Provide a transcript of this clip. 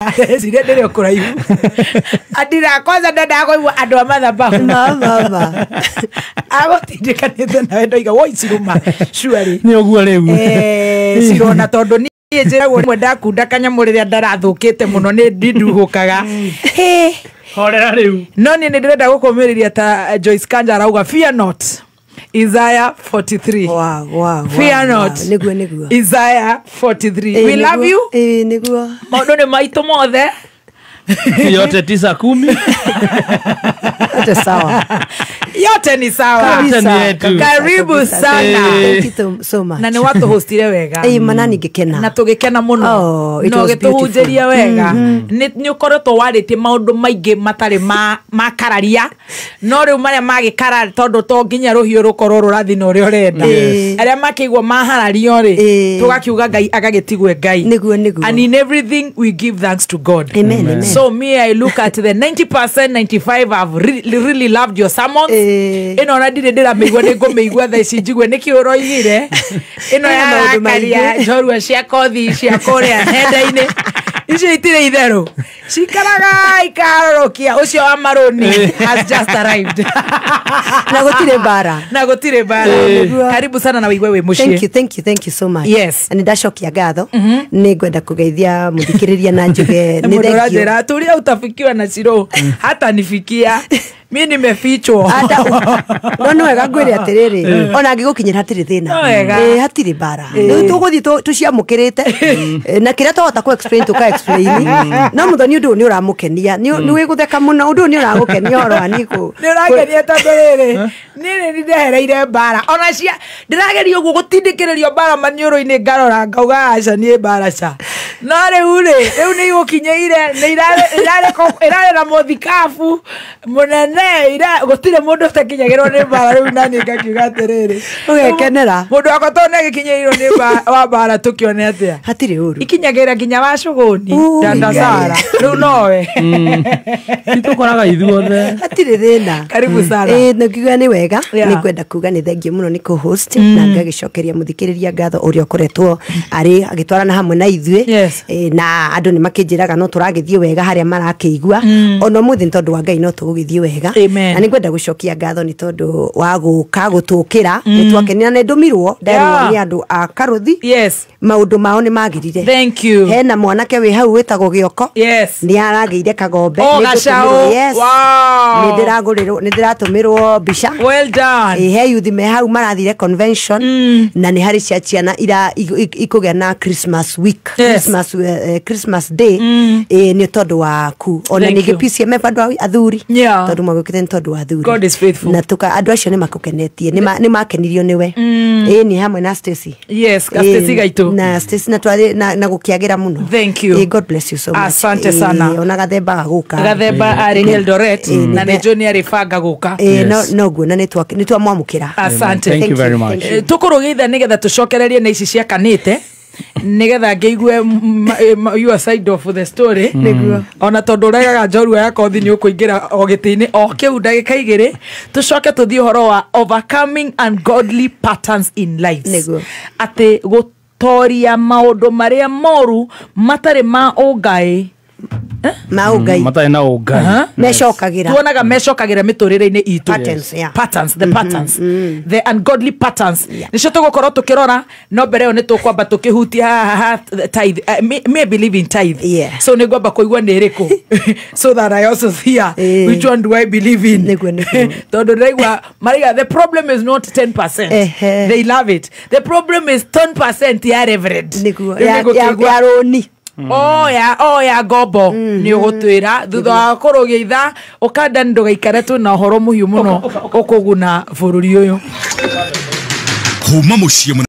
Ndĩreciria ndĩrĩ o kũraihu. Andira kwanza ndendaga kũigua andũ a mathabahu. Mama. Agũtindĩkanĩte nawe ndoiga woi cirũma surely. Nĩ ũguo rĩu. Cirona tondũ niĩ njĩragwo rĩmwe ndakunda kanyamũ rĩrĩa ndarathũkĩte mũno nĩ ndinduhũkaga. Horera rĩu. No niĩ nĩ ndĩrenda gũkũmĩrĩria ta Joyce Kanja arauga fear not. Isaiah 43. Wow. Fear not. Nĩguo nĩguo. Isaiah 43. We love you. Nĩguo. Maũndũ nĩ maitũ mothe. Yote 9 10. Yote sawa. Yote ni sawa. Yote ni yetu. Karibu sana. Thank you so much. Na nĩ watũhostire wega. Mana ningĩkena. Na tũgĩkena mũno. Oh, it na was ũgĩtũhunjĩria wega. Nĩ ũkoretwo warĩtie maũndũ maingĩ matarĩ ma kararia. No rĩu marĩa magĩkara tondũ to nginya rũhiũ rũkorwo rũrathi na ũrĩa ũrenda. Arĩa makĩigua maharario rĩ, tũgakiuga Ngai agagĩtigwe Ngai. Nĩguo nĩguo. And in everything we give thanks to God. Amen, amen. So me, I look at the 90%, 95 I've really, really loved your sermons. Ĩno ona ndirĩ ndĩramĩigua nĩ ngũmĩigua thaa ici njigue nĩkĩ ũroigire. Ĩno yarakaria njorua cia kothi cia kũrĩa nenda-inĩ. Icio itirĩ itherũ. Cikaraga ikarorokia ũcio wa marũni has just arrived. Na gũtirĩ mbara. Na gũtirĩ mbara. Karibu sana na wĩigue wĩ mũciĩ. Thank you, thank you so much. Yes. Na nĩndacokia ngatho. Nĩ ngwenda kũgeithia mũthikĩrĩria na njuge nĩ Mũndũ thank you. ũranjĩra tulia utafikiwa na Ciro. Hata nifikia. Mi nimefichwo. No nĩ wega ngwĩre atĩrĩrĩ, ona angĩgũkinyĩra hatirĩ thĩna. No wega. Hatirĩ mbara. Rĩu tũgũthiĩ tũciamũkĩrĩte. Na kĩrĩa twahota kũ explain tũka explain. No Mũthoni ũndũ ũyũ nĩ ũramũkenia. Nĩ wĩgũtheka mũno, ũndũ ũyũ nĩ ũragũkenia ũhoro wa niĩ Nĩ ũrangenia tondũ rĩrĩ, niĩ nĩ ndehereire mbara. Ona cia ndĩrageria ũguo gũtindĩkĩrĩrio mbara maniũrũ-inĩ ngarora ngauga aca niĩ mbara ca. No rĩu rĩ, rĩu nĩ igũkinyĩire, nĩ irarĩ na mũthikabu mũnene, gũtirĩ mũndũ ũtakinyagĩrwo nĩ mbara rĩu na niĩ ngakiuga atĩrĩrĩ. Ũgekenera. Mũndũ wakwa tondũ nĩ agĩkinyĩirwo nĩ wa mbara tũkĩone atĩa. Hatirĩ ũru. Ikinyagĩra nginya wa cũgũni, Dandasara. Rĩu nowe. Tũkoraga ithuothe. Hatirĩ thĩna. Karibu sana. Ngiuga nĩ wega. Nĩ ngwenda kuga nĩ thengiũ mũno nĩ kũ-host na ngagĩcokeria mũthikĩrĩria ngatho ũrĩa ũkoretwo arĩ agĩtwarana hamwe na ithuĩ. Na andũ nĩ makĩnjĩraga no tũragĩthiĩ wega harĩa marakĩigua. Ona ũmũthĩ nĩ tondũ wa Ngai no tũgũgĩthiĩ wega. Na nĩ ngwenda gũcokia ngatho nĩ tondũ wa gũka gũtũkĩra. Nĩ twakenire na nĩ ndũmirwo nderwo nĩ andũ a Karũthi. Yes. Maũndũ mao nĩ magĩrire. Thank you. Hena mwanake wĩ hau wĩtagwo Gĩoko. Yes. Nĩ aragĩire kagombe. Oh, gacaũ. Yes. Wow. Nĩ ndĩratũmĩrwo mbica. Well done. He youth me hau marathire convention. Na nĩ harĩ cia ciana ikũgĩa na Christmas week. Yes. Christmas day. Nĩ tondũ waku. Ona ningĩ PCMF andũ athuri. Tondũ magũkĩte nĩ tondũ wa athuri. God is faithful. Na andũ acio nĩ makũkenetie. Nĩ makenirio nĩwe. Nĩ hamwe na Stacy. Yes, Stacy gaitũ. Na Stacy na twarĩ na gũkĩagĩra mũno. Thank you. God bless you so much. Asante sana. Ona Gathemba agũka. Gathemba arĩ Eldoret na nĩ njũĩ nĩ arĩbanga gũka. Noguo na nĩ twamwamũkĩra. Asante. Thank you very much. Tũkũrũgĩitha nĩgetha tũcokererie na ici ciakanĩte nĩgetha ngĩigue your side of the story. Nĩguo. Ona tondũ ũregaga njorua ya kothi nĩ ũkũingĩra o gĩtĩ-inĩ o kĩu ndagĩka igĩrĩ tũcoke tũthiĩ ũhoro wa overcoming ungodly patterns in lives. Nĩguo. Atĩ gũtoria maũndũ marĩa moru matarĩ ma ũngai. Ma ũngai. Matarĩ na ũngai. Mecokagĩra. Tuonaga mecokagĩra mĩtũrĩre-inĩ itũ. Patterns, yeah. Patterns, the patterns. The ungodly patterns. Nĩcio tũgũkorwo tũkĩrora no mbere ĩyo nĩ tũkwamba tũkĩhutia haha tithe. Me believe in tithe. Yeah. So nĩ ngwamba kũigua nĩ ĩrĩkũ. So that I also hear which one do I believe in. Nĩguo nĩguo. Tondũ ndĩraigua maraiga the problem is not 10%. They love it. The problem is 10% ya reverend. Nĩguo. Ya rũni. Oh ya ngombo nĩ ũgũtwĩra thutha wa kũrũgĩitha ũkanda ndũgaikare tu na ũhoro mũhiũ mũno ũkũguna bũrũri ũyũ. Kuma mũciĩ.